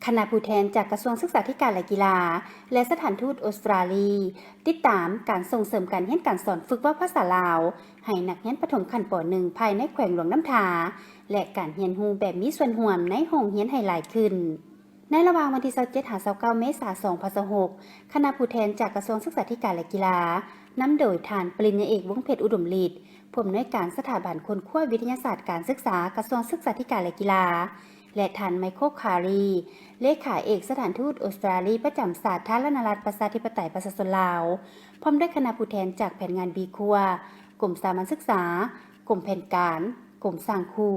ຄະນະຜູ້ແທນຈາກກະຊວງສຶກສາທິການ ແລະ ກິລາ ແລະ ສະຖານທູດອົດສະຕຣາລີ ຕິດຕາມການສົ່ງເສີມການຮຽນການສອນຝຶກເວົ້າພາສາລາວ ໃຫ້ນັກຮຽນປະຖົມຂັ້ນ ປ.ໜຶ່ງ ພາຍໃນແຂວງຫຼວງນ້ຳທາ ແລະ ການຮຽນຮູ້ແບບມີສ່ວນຮ່ວມໃນຫ້ອງຮຽນໃຫ້ຫຼາຍຂຶ້ນ. ໃນລະຫວ່າງວັນທີຊາວເຈັດ ຫາ ຊາວເກົ້າ ເມສາ ສອງພັນຊາວຫົກ ຄະນະຜູ້ແທນຈາກກະຊວງສຶກສາທິການ ແລະ ກິລາ ນຳໂດຍທ່ານ ປະລິນຍາເອກ ວົງເພັດ ອຸດົມລິດ ຜູ້ອຳນວຍການສະຖາບັນຄົ້ນຄວ້າວິທະຍາສາດການສຶກສາ ກະຊວງສຶກສາທິການ ແລະ ກິລາ ແລະ ທ່ານ ໄມໂຄ ຄາຣີ ເລຂາເອກສະຖານທູດອົດສະຕຣາລີປະຈຳສາທາລະນະລັດ ປະຊາທິປະໄຕ ປະຊາຊົນລາວ ພ້ອມດ້ວຍຄະນະຜູ້ແທນຈາກແຜນງານບີຄົວ, ກົມສາມັນສຶກສາ, ກົມແຜນການ, ກົມສ້າງຄູ,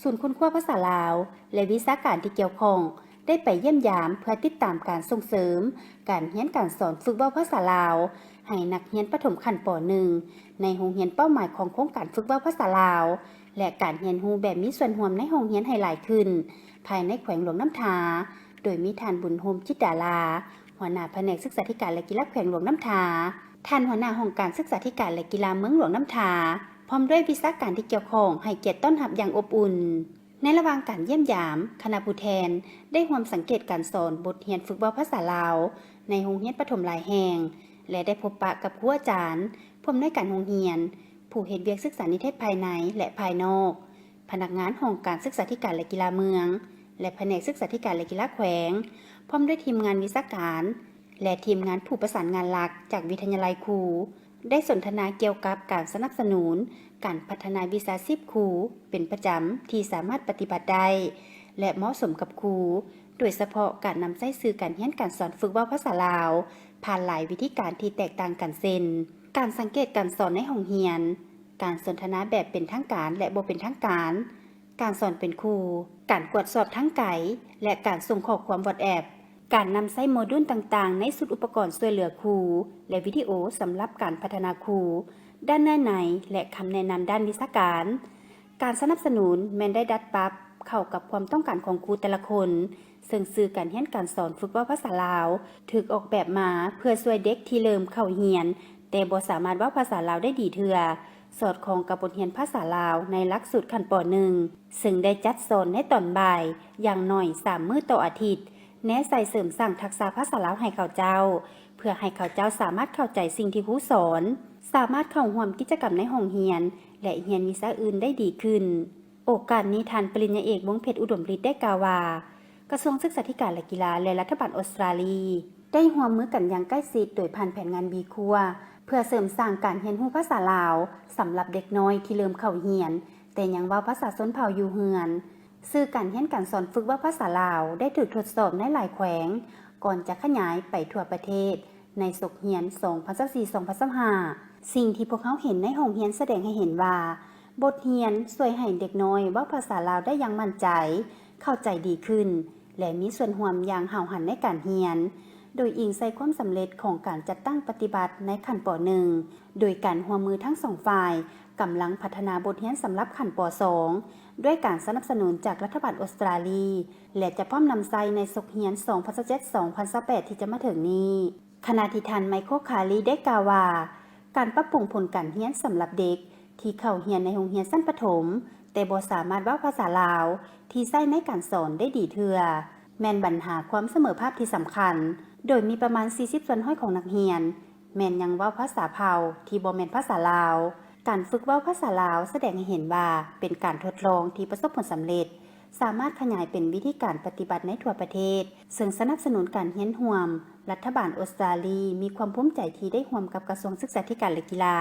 ສູນຄົ້ນຄວ້າພາສາລາວ ແລະ ວິຊາການທີ່ກ່ຽວຂ້ອງ ໄດ້ໄປຢ້ຽມຢາມເພື່ອຕິດຕາມການສົ່ງເສີມການຮຽນການສອນຝຶກເວົ້າພາສາລາວ ໃຫ້ນັກຮຽນປະຖົມຂັ້ນ ປ.ໜຶ່ງ ໃນໂຮງຮຽນເປົ້າໝາຍຂອງໂຄງການຝຶກເວົ້າພາສາລາວ ແລະ ການຮຽນຮູ້ແບບມີສ່ວນຮ່ວມໃນຫ້ອງຮຽນໃຫ້ຫຼາຍຂຶ້ນ ພາຍໃນແຂວງຫຼວງນ້ຳທາ, ໂດຍມີທ່ານ ບຸນໂຮມ ຈິດດາລາ ຫົວໜ້າພະແນກສຶກສາທິການ ແລະ ກິລາແຂວງຫຼວງນ້ຳທາ, ທ່ານຫົວໜ້າຫ້ອງການສຶກສາທິການ ແລະ ກິລາເມືອງຫຼວງນ້ຳທາ ພ້ອມດ້ວຍວິຊາການທີ່ກ່ຽວຂ້ອງໃຫ້ກຽດຕ້ອນຮັບຢ່າງອົບອຸ່ນ. ໃນລະຫວ່າງການຢ້ຽມຢາມ, ຄະນະຜູ້ແທນໄດ້ຮ່ວມສັງເກດການສອນບົດຮຽນຝຶກເວົ້າພາສາລາວໃນໂຮງຮຽນປະຖົມຫຼາຍແຫ່ງ ແລະ ໄດ້ພົບປະກັບຄູອາຈານ, ຜູ້ອຳນວຍການໂຮງຮຽນ, ຜູ້ເຮັດວຽກສຶກສານິເທດພາຍໃນ ແລະ ພາຍນອກ, ພະນັກງານຫ້ອງການສຶກສາທິການ ແລະ ກິລາເມືອງ ແລະ ພະແນກສຶກສາທິການ ແລະ ກິລາແຂວງ, ພ້ອມດ້ວຍທີມງານວິຊາການ ແລະ ທີມງານຜູ້ປະສານງານຫຼັກຈາກວິທະຍາໄລຄູ ໄດ້ສົນທະນາກ່ຽວກັບການສະໜັບສະໜູນການພັດທະນາວິຊາຊີບຄູເປັນປະຈຳທີ່ສາມາດປະຕິບັດໄດ້ ແລະ ເໝາະສົມກັບຄູ, ໂດຍສະເພາະການນຳໃຊ້ສື່ການຮຽນການສອນຝຶກເວົ້າພາສາລາວ ຜ່ານຫຼາຍວິທີການທີ່ແຕກຕ່າງກັນ ເຊັ່ນ ການສັງເກດການສອນໃນຫ້ອງຮຽນ, ການສົນທະນາແບບເປັນທາງການ ແລະ ບໍ່ເປັນທາງການ, ການສອນເປັນຄູ່, ການກວດສອບທາງໄກ ແລະ ການສົ່ງຂໍ້ຄວາມ WhatsApp, ການນຳໃຊ້ໂມດູນຕ່າງໆໃນຊຸດອຸປະກອນຊ່ວຍເຫຼືອຄູ ແລະ ວິດີໂອສຳລັບການພັດທະນາຄູ ດ້ານເນື້ອໃນ ແລະ ຄຳແນະນຳດ້ານວິຊາການ. ການສະໜັບສະໜູນແມ່ນໄດ້ດັດປັບເຂົ້າກັບຄວາມຕ້ອງການຂອງຄູແຕ່ລະຄົນ, ເຊິ່ງສື່ການຮຽນການສອນຝຶກເວົ້າພາສາລາວ ຖືກອອກແບບມາເພື່ອຊ່ວຍເດັກທີ່ເລີ່ມເຂົ້າຮຽນ ແຕ່ບໍ່ສາມາດເວົ້າພາສາລາວໄດ້ດີເທື່ອ, ສອດຄ່ອງກັບບົດຮຽນພາສາລາວໃນຫຼັກສູດຂັ້ນ ປ.ໜຶ່ງ ເຊິ່ງໄດ້ຈັດສອນໃນຕອນບ່າຍຢ່າງໜ້ອຍສາມມື້ຕໍ່ອາທິດ, ແນໃສ່ເສີມສ້າງທັກສະພາສາລາວໃຫ້ເຂົາເຈົ້າ ເພື່ອໃຫ້ເຂົາເຈົ້າສາມາດເຂົ້າໃຈສິ່ງທີ່ຄູສອນ, ສາມາດເຂົ້າຮ່ວມກິດຈະກຳໃນຫ້ອງຮຽນ ແລະ ຮຽນວິຊາອື່ນໄດ້ດີຂຶ້ນ. ໂອກາດນີ້ ທ່ານ ປະລິນຍາເອກ ວົງເພັດ ອຸດົມລິດ ໄດ້ກ່າວວ່າ ກະຊວງສຶກສາທິການ ແລະ ກິລາ ແລະ ລັດຖະບານອົດສະຕຣາລີ ໄດ້ຮ່ວມມືກັນຢ່າງໃກ້ຊິດ ໂດຍຜ່ານແຜນງານບີຄົວ ເພື່ອເສີມສ້າງການຮຽນຮູ້ພາສາລາວສຳລັບເດັກນ້ອຍທີ່ເລີ່ມເຂົ້າຮຽນ ແຕ່ຍັງເວົ້າພາສາຊົນເຜົ່າຢູ່ເຮືອນ. ສື່ການຮຽນການສອນຝຶກເວົ້າພາສາລາວ ໄດ້ຖືກທົດສອບໃນຫຼາຍແຂວງ ກ່ອນຈະຂະຫຍາຍໄປທົ່ວປະເທດ ໃນສົກຮຽນ ສອງພັນຊາວສີ່ ສອງພັນຊາວຫ້າ. ສິ່ງທີ່ພວກເຮົາເຫັນໃນຫ້ອງຮຽນສະແດງໃຫ້ເຫັນວ່າ ບົດຮຽນຊ່ວຍໃຫ້ເດັກນ້ອຍເວົ້າພາສາລາວໄດ້ຢ່າງໝັ້ນໃຈ, ເຂົ້າໃຈດີຂຶ້ນ ແລະ ມີສ່ວນຮ່ວມຢ່າງຫ້າວຫັນໃນການຮຽນ, ໂດຍອີງໃສ່ຄວາມສຳເລັດຂອງການຈັດຕັ້ງປະຕິບັດໃນຂັ້ນ ປ.ໜຶ່ງ ໂດຍການຮ່ວມມືທັງສອງຝ່າຍ ກຳລັງພັດທະນາບົດຮຽນສຳລັບຂັ້ນ ປ.ສອງ ດ້ວຍການສະໜັບສະໜູນຈາກລັດຖະບານອົດສະຕຣາລີ ແລະ ຈະພ້ອມນຳໃຊ້ໃນສົກຮຽນ ສອງພັນຊາວເຈັດ ສອງພັນຊາວແປດ ທີ່ຈະມາເຖິງນີ້. ຂະນະທີ່ທ່ານ ໄມໂຄ ຄາຣີ ໄດ້ກ່າວວ່າ ການປັບປຸງຜົນການຮຽນສຳລັບເດັກທີ່ເຂົ້າຮຽນໃນໂຮງຮຽນຊັ້ນປະຖົມ ແຕ່ບໍ່ສາມາດເວົ້າພາສາລາວທີ່ໃຊ້ໃນການສອນໄດ້ດີເທື່ອ ແມ່ນບັນຫາຄວາມສະເໝີພາບທີ່ສຳຄັນ, ໂດຍມີປະມານ ສີ່ສິບສ່ວນຮ້ອຍຂອງນັກຮຽນ ແມ່ນຍັງເວົ້າພາສາເຜົ່າທີ່ບໍ່ແມ່ນພາສາລາວ. ການຝຶກເວົ້າພາສາລາວສະແດງໃຫ້ເຫັນວ່າເປັນການທົດລອງທີ່ປະສົບຜົນສຳເລັດ, ສາມາດຂະຫຍາຍເປັນວິທີການປະຕິບັດໃນທົ່ວປະເທດ, ເຊິ່ງສະໜັບສະໜູນການຮຽນຮ່ວມ. ລັດຖະບານອົດສະຕຣາລີມີຄວາມພູມໃຈທີ່ໄດ້ຮ່ວມກັບກະຊວງສຶກສາທິການ ແລະ ກິລາ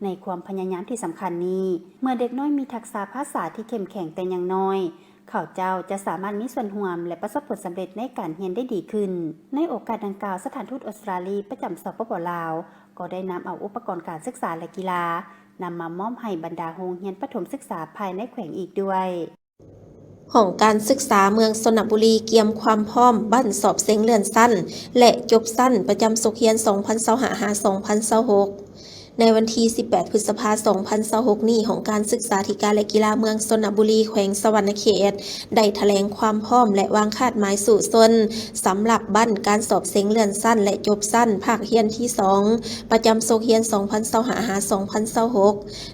ໃນຄວາມພະຍາຍາມທີ່ສຳຄັນນີ້. ເມື່ອເດັກນ້ອຍມີທັກສະພາສາທີ່ເຂັ້ມແຂງແຕ່ຍັງນ້ອຍ, ເຂົາເຈົ້າຈະສາມາດມີສ່ວນຮ່ວມ ແລະ ປະສົບຜົນສຳເລັດໃນການຮຽນໄດ້ດີຂຶ້ນ. ໃນໂອກາດດັ່ງກ່າວ, ສະຖານທູດອົດສະຕຣາລີປະຈຳ ສປປ ລາວ ກໍໄດ້ນຳເອົາອຸປະກອນການສຶກສາ ແລະ ກິລາ ນຳມາມອບໃຫ້ບັນດາໂຮງຮຽນປະຖົມສຶກສາພາຍໃນແຂວງອີກດ້ວຍ. ຫ້ອງການສຶກສາເມືອງຊົນນະບູລີກຽມຄວາມພ້ອມບັ້ນສອບເສັງເລື່ອນຊັ້ນ ແລະ ຈົບຊັ້ນປະຈຳສົກຮຽນ ສອງພັນຊາວຫ້າ ຫາ ສອງພັນຊາວຫົກ. ໃນວັນທີສິບແປດ ພຶດສະພາ ສອງພັນຊາວຫົກນີ້, ຫ້ອງການສຶກສາທິການ ແລະ ກິລາເມືອງຊົນນະບູລີ ແຂວງສະຫວັນນະເຂດ ໄດ້ຖະແຫຼງຄວາມພ້ອມ ແລະ ວາງຄາດໝາຍສູ້ຊົນ ສຳລັບບັ້ນການສອບເສັງເລື່ອນຊັ້ນ ແລະ ຈົບຊັ້ນພາກຮຽນທີສອງ ປະຈຳສົກຮຽນ ສອງພັນຊາວຫ້າ ຫາ ສອງພັນຊາວຫົກ.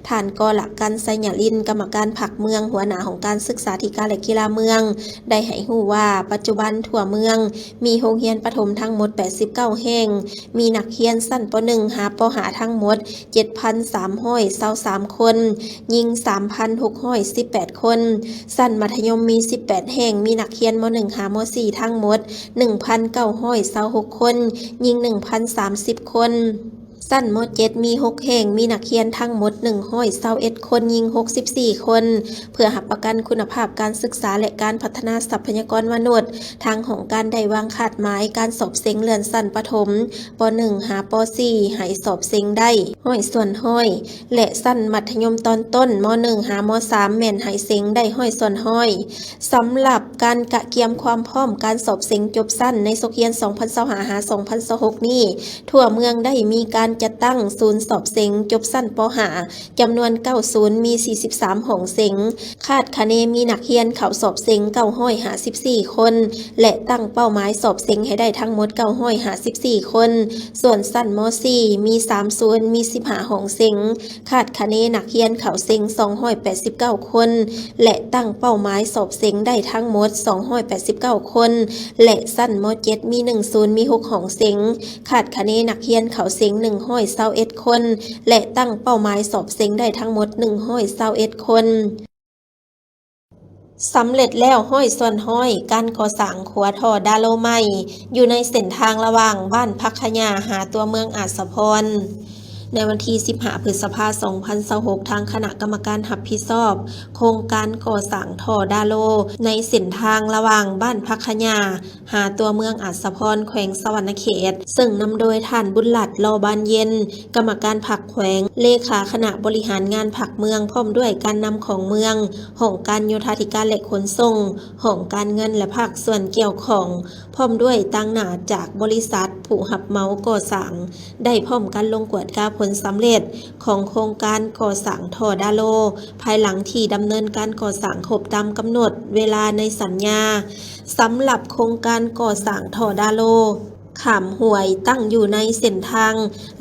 ທ່ານ ກໍລະກັນ ໄຊຍະລິນ ກຳມະການພັກເມືອງ, ຫົວໜ້າຫ້ອງການສຶກສາທິການ ແລະ ກິລາເມືອງ ໄດ້ໃຫ້ຮູ້ວ່າ ປັດຈຸບັນທົ່ວເມືອງມີໂຮງຮຽນປະຖົມທັງໝົດ ແປດສິບເກົ້າແຫ່ງ, ມີນັກຮຽນຊັ້ນ ປໍໜຶ່ງ ຫາ ປໍຫ້າ ທັງໝົດ ເຈັດພັນສາມຮ້ອຍຊາວສາມຄົນ, ຍິງ ສາມພັນຫົກຮ້ອຍສິບແປດຄົນ. ຊັ້ນມັດທະຍົມມີ ສິບແປດແຫ່ງ, ມີນັກຮຽນ ມໍໜຶ່ງ ຫາ ມໍສີ່ ທັງໝົດ ໜຶ່ງພັນເກົ້າຮ້ອຍຊາວຫົກຄົນ, ຍິງ ໜຶ່ງພັນສາມສິບຄົນ. ຊັ້ນ ມໍເຈັດ ມີຫົກແຫ່ງ, ມີນັກຮຽນທັງໝົດ ໜຶ່ງຮ້ອຍຊາວເອັດຄົນ, ຍິງ ຫົກສິບສີ່ຄົນ. ເພື່ອຮັບປະກັນຄຸນນະພາບການສຶກສາ ແລະ ການພັດທະນາຊັບພະຍາກອນມະນຸດ, ທາງຫ້ອງການໄດ້ວາງຄາດໝາຍການສອບເສັງເລື່ອນຊັ້ນປະຖົມ ປໍໜຶ່ງ ຫາ ປໍສີ່ ໃຫ້ສອບເສັງໄດ້ຮ້ອຍສ່ວນຮ້ອຍ ແລະ ຊັ້ນມັດທະຍົມຕອນຕົ້ນ ມໍໜຶ່ງ ຫາ ມໍສາມ ແມ່ນໃຫ້ເສັງໄດ້ຮ້ອຍສ່ວນຮ້ອຍ. ສຳລັບການກະກຽມຄວາມພ້ອມການສອບເສັງຈົບຊັ້ນໃນສົກຮຽນ ສອງພັນຊາວຫ້າ ຫາ ສອງພັນຊາວຫົກນີ້, ທົ່ວເມືອງໄດ້ມີການຈັດຕັ້ງສູນສອບເສັງຈົບຊັ້ນ ປໍຫ້າ ຈຳນວນເກົ້າສູນ, ມີ ສີ່ສິບສາມຫ້ອງເສັງ. ຄາດຄະເນມີນັກຮຽນເຂົ້າສອບເສັງ ເກົ້າຮ້ອຍຫ້າສິບສີ່ຄົນ ແລະ ຕັ້ງເປົ້າໝາຍສອບເສັງໃຫ້ໄດ້ທັງໝົດ ເກົ້າຮ້ອຍຫ້າສິບສີ່ຄົນ. ສ່ວນຊັ້ນ ມໍສີ່ ມີ ສາມສູນ, ມີ ສິບຫ້າຫ້ອງເສັງ. ຄາດຄະເນນັກຮຽນເຂົ້າເສັງ ສອງຮ້ອຍແປດສິບເກົ້າຄົນ ແລະ ຕັ້ງເປົ້າໝາຍສອບເສັງໄດ້ທັງໝົດ ສອງຮ້ອຍແປດສິບເກົ້າຄົນ ແລະ ຊັ້ນ ມໍເຈັດ ມີ ໜຶ່ງສູນ, ມີ ຫົກຫ້ອງເສັງ. ຄາດຄະເນນັກຮຽນເຂົ້າເສັງ ໜຶ່ງຮ້ອຍຊາວເອັດຄົນ ແລະ ຕັ້ງເປົ້າໝາຍສອບເສັງໄດ້ທັງໝົດ ໜຶ່ງຮ້ອຍຊາວເອັດຄົນ. ສຳເລັດແລ້ວຮ້ອຍສ່ວນຮ້ອຍການກໍ່ສ້າງຂົວທໍ່ດາໂລໃໝ່ ຢູ່ໃນເສັ້ນທາງລະຫວ່າງບ້ານຜັກຂະຫຍ້າ ຫາຕົວເມືອງອາດສະພອນ. ໃນວັນທີສິບຫ້າ ພຶດສະພາ ສອງພັນຊາວຫົກ, ທາງຄະນະກຳມະການຮັບຜິດຊອບໂຄງການກໍ່ສ້າງທໍ່ດາໂລ ໃນເສັ້ນທາງລະຫວ່າງບ້ານຜັກຂະຫຍ້າ ຫາຕົວເມືອງອາດສະພອນ ແຂວງສະຫວັນນະເຂດ, ເຊິ່ງນຳໂດຍທ່ານ ບຸນລັດ ລໍບານເຢັນ ກຳມະການພັກແຂວງ, ເລຂາຄະນະບໍລິຫານງານພັກເມືອງ, ພ້ອມດ້ວຍການນຳຂອງເມືອງ, ຫ້ອງການໂຍທາທິການ ແລະ ຂົນສົ່ງ, ຫ້ອງການເງິນ ແລະ ພາກສ່ວນກ່ຽວຂ້ອງ, ພ້ອມດ້ວຍຕາງໜ້າຈາກບໍລິສັດຜູ້ຮັບເໝົາກໍ່ສ້າງ, ໄດ້ພ້ອມກັນລົງກວດກາຜົນສຳເລັດຂອງໂຄງການກໍ່ສ້າງທໍ່ດາໂລ ພາຍຫຼັງທີ່ດຳເນີນການກໍ່ສ້າງຄົບຕາມກຳນົດເວລາໃນສັນຍາ. ສຳລັບໂຄງການກໍ່ສ້າງທໍ່ດາໂລຂ້າມຫ້ວຍ ຕັ້ງຢູ່ໃນເສັ້ນທາງ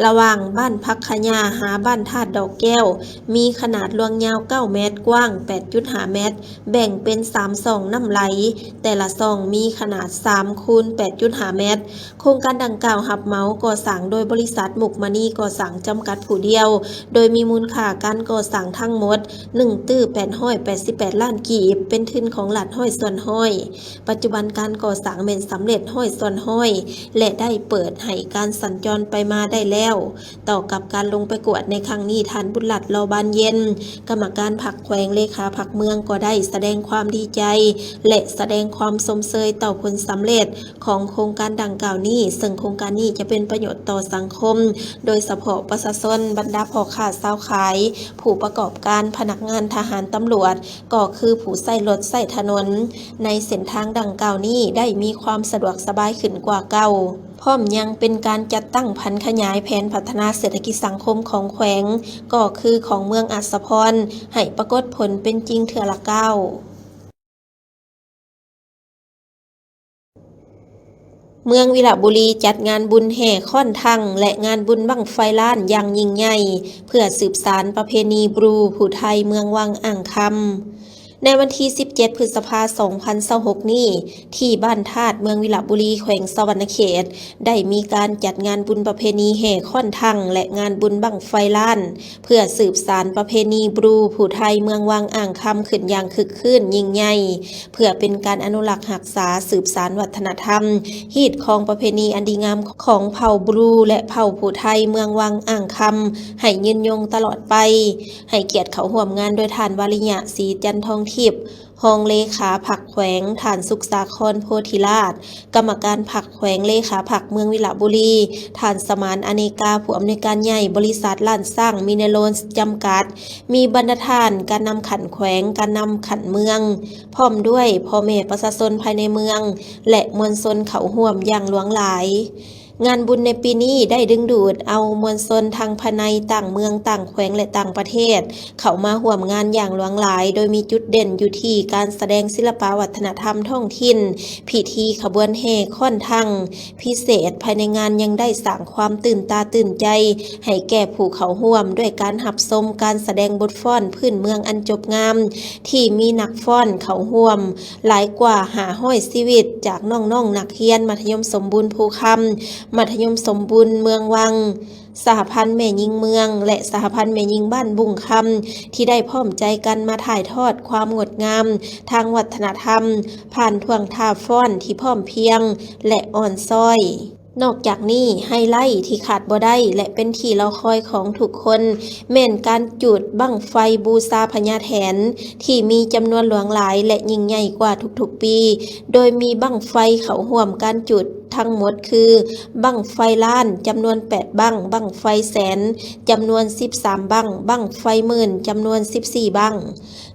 ລະຫວ່າງບ້ານຜັກຂະຫຍ້າ ຫາບ້ານທາດດອກແກ້ວ, ມີຂະໜາດລວງຍາວ ເກົ້າແມັດ, ກວ້າງ ແປດຈຸດຫ້າແມັດ, ແບ່ງເປັນສາມຊ່ອງນ້ຳໄຫຼ, ແຕ່ລະຊ່ອງມີຂະໜາດ ສາມ ຄູນ ແປດຈຸດຫ້າແມັດ. ໂຄງການດັ່ງກ່າວຮັບເໝົາກໍ່ສ້າງໂດຍບໍລິສັດ ມຸກມະນີກໍ່ສ້າງ ຈຳກັດຜູ້ດຽວ, ໂດຍມີມູນຄ່າການກໍ່ສ້າງທັງໝົດ ໜຶ່ງຕື້ ແປດຮ້ອຍແປດສິບແປດລ້ານກີບ, ເປັນທຶນຂອງລັດ ຮ້ອຍສ່ວນຮ້ອຍ. ປັດຈຸບັນການກໍ່ສ້າງແມ່ນສຳເລັດ ຮ້ອຍສ່ວນຮ້ອຍ ແລະ ໄດ້ເປີດໃຫ້ການສັນຈອນໄປມາໄດ້ແລ້ວ. ຕໍ່ກັບການລົງໄປກວດໃນຄັ້ງນີ້, ທ່ານ ບຸນລັດ ລໍບານເຢັນ ກຳມະການພັກແຂວງ, ເລຂາພັກເມືອງ ກໍໄດ້ສະແດງຄວາມດີໃຈ ແລະ ສະແດງຄວາມຊົມເຊີຍຕໍ່ຜົນສຳເລັດຂອງໂຄງການດັ່ງກ່າວນີ້, ເຊິ່ງໂຄງການນີ້ຈະເປັນປະໂຫຍດຕໍ່ສັງຄົມ, ໂດຍສະເພາະປະຊາຊົນ, ບັນດາພໍ່ຄ້າຊາວຂາຍ, ຜູ້ປະກອບການ, ພະນັກງານ, ທະຫານ, ຕຳຫຼວດ, ກໍຄືຜູ້ໃຊ້ລົດໃຊ້ຖະໜົນໃນເສັ້ນທາງດັ່ງກ່າວນີ້ ໄດ້ມີຄວາມສະດວກສະບາຍຂຶ້ນກວ່າເກົ່າ. ພ້ອມຍັງເປັນການຈັດຕັ້ງຜັນຂະຫຍາຍແຜນພັດທະນາເສດຖະກິດສັງຄົມຂອງແຂວງ, ກໍຄືຂອງເມືອງອາດສະພອນ, ໃຫ້ປາກົດຜົນເປັນຈິງເທື່ອລະກ້າວ. ເມືອງວິລະບູລີຈັດງານບຸນແຫ່ຄ້ອນທັງ ແລະ ງານບຸນບັ້ງໄຟລ້ານຢ່າງຍິ່ງໃຫຍ່ ເພື່ອສືບສານປະເພນີບຣູຜູ້ໄທເມືອງວັງອ່າງຄຳ. ໃນວັນທີສິບເຈັດ ພຶດສະພາ ສອງພັນຊາວຫົກນີ້, ທີ່ບ້ານທາດ ເມືອງວິລະບູລີ ແຂວງສະຫວັນນະເຂດ ໄດ້ມີການຈັດງານບຸນປະເພນີແຫ່ຄ້ອນທັງ ແລະ ງານບຸນບັ້ງໄຟລ້ານ ເພື່ອສືບສານປະເພນີບຣູຜູ້ໄທເມືອງວັງອ່າງຄຳຂຶ້ນຢ່າງຄຶກຄື້ນຍິ່ງໃຫຍ່, ເພື່ອເປັນການອະນຸລັກຮັກສາ, ສືບສານວັດທະນະທຳ, ຮີດຄອງປະເພນີອັນດີງາມຂອງເຜົ່າບຣູ ແລະ ເຜົ່າຜູ້ໄທເມືອງວັງອ່າງຄຳ ໃຫ້ຍືນຍົງຕະຫຼອດໄປ. ໃຫ້ກຽດເຂົ້າຮ່ວມງານໂດຍທ່ານ ວາລິຍະ ສີຈັນທອງທິບ ຮອງເລຂາພັກແຂວງ, ທ່ານ ສຸກສາຄອນ ໂພທິລາດ ກຳມະການພັກແຂວງ, ເລຂາພັກເມືອງວິລະບູລີ, ທ່ານ ສະໝານ ອະເນກາ ຜູ້ອຳນວຍການໃຫຍ່ບໍລິສັດລ້ານຊ້າງມິເນໂລນຈຳກັດ, ມີບັນດາທ່ານການນຳຂັ້ນແຂວງ, ການນຳຂັ້ນເມືອງ, ພ້ອມດ້ວຍພໍ່ແມ່ປະຊາຊົນພາຍໃນເມືອງ ແລະ ມວນຊົນເຂົ້າຮ່ວມຢ່າງຫຼວງຫຼາຍ. ງານບຸນໃນປີນີ້ໄດ້ດຶງດູດເອົາມວນຊົນທັງພາຍໃນຕ່າງເມືອງ, ຕ່າງແຂວງ ແລະ ຕ່າງປະເທດ ເຂົ້າມາຮ່ວມງານຢ່າງຫຼວງຫຼາຍ, ໂດຍມີຈຸດເດັ່ນຢູ່ທີ່ການສະແດງສິລະປະວັດທະນະທຳທ້ອງຖິ່ນ, ພິທີຂະບວນແຫ່ຄ້ອນຖັງ. ພິເສດ, ພາຍໃນງານຍັງໄດ້ສ້າງຄວາມຕື່ນຕາຕື່ນໃຈໃຫ້ແກ່ຜູ້ເຂົ້າຮ່ວມ ດ້ວຍການຮັບຊົມການສະແດງບົດຟ້ອນພື້ນເມືອງອັນຈົບງາມ ທີ່ມີນັກຟ້ອນເຂົ້າຮ່ວມ ຫຼາຍກວ່າຫ້າຮ້ອຍຊີວິດ ຈາກນ້ອງໆນັກຮຽນມັດທະຍົມສົມບູນພູຄຳ, ມັດທະຍົມສົມບູນເມືອງວັງ, ສະຫະພັນແມ່ຍິງເມືອງ ແລະ ສະຫະພັນແມ່ຍິງບ້ານບຸ້ງຄຳ ທີ່ໄດ້ພ້ອມໃຈກັນມາຖ່າຍທອດຄວາມງົດງາມທາງວັດທະນະທຳ ຜ່ານທ່ວງທ່າຟ້ອນທີ່ພ້ອມພຽງ ແລະ ອ່ອນຊ້ອຍ. ນອກຈາກນີ້, ໄຮໄລທີ່ຂາດບໍ່ໄດ້ ແລະ ເປັນທີ່ລໍຄອຍຂອງທຸກຄົນ ແມ່ນການຈູດບັ້ງໄຟບູຊາພະຍາແຖນ ທີ່ມີຈຳນວນຫຼວງຫຼາຍ ແລະ ຍິ່ງໃຫຍ່ກວ່າທຸກໆປີ, ໂດຍມີບັ້ງໄຟເຂົ້າຮ່ວມການຈູດທັງໝົດຄື ບັ້ງໄຟລ້ານ ຈຳນວນແປດບັ້ງ, ບັ້ງໄຟແສນ ຈຳນວນສິບສາມບັ້ງ, ບັ້ງໄຟໝື່ນ ຈຳນວນສິບສີ່ບັ້ງ.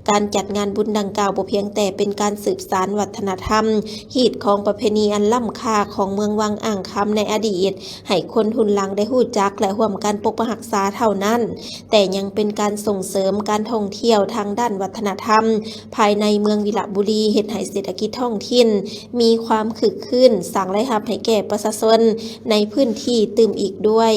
ການຈັດງານບຸນດັ່ງກ່າວບໍ່ພຽງແຕ່ເປັນການສືບສານວັດທະນະທຳ, ຮີດຄອງປະເພນີອັນລ້ຳຄ່າຂອງເມືອງວັງອ່າງຄຳໃນອະດີດ ໃຫ້ຄົນຮຸ່ນຫຼັງໄດ້ຮູ້ຈັກ ແລະ ຮ່ວມກັນປົກປັກຮັກສາເທົ່ານັ້ນ, ແຕ່ຍັງເປັນການສົ່ງເສີມການທ່ອງທ່ຽວທາງດ້ານວັດທະນະທຳ ພາຍໃນເມືອງວິລະບູລີ, ເຮັດໃຫ້ເສດຖະກິດທ້ອງຖິ່ນມີຄວາມຄຶກຄື້ນ, ສ້າງລາຍຮັບໃຫ້ແກ່ປະຊາຊົນໃນພື້ນທີ່ຕື່ມອີກດ້ວຍ.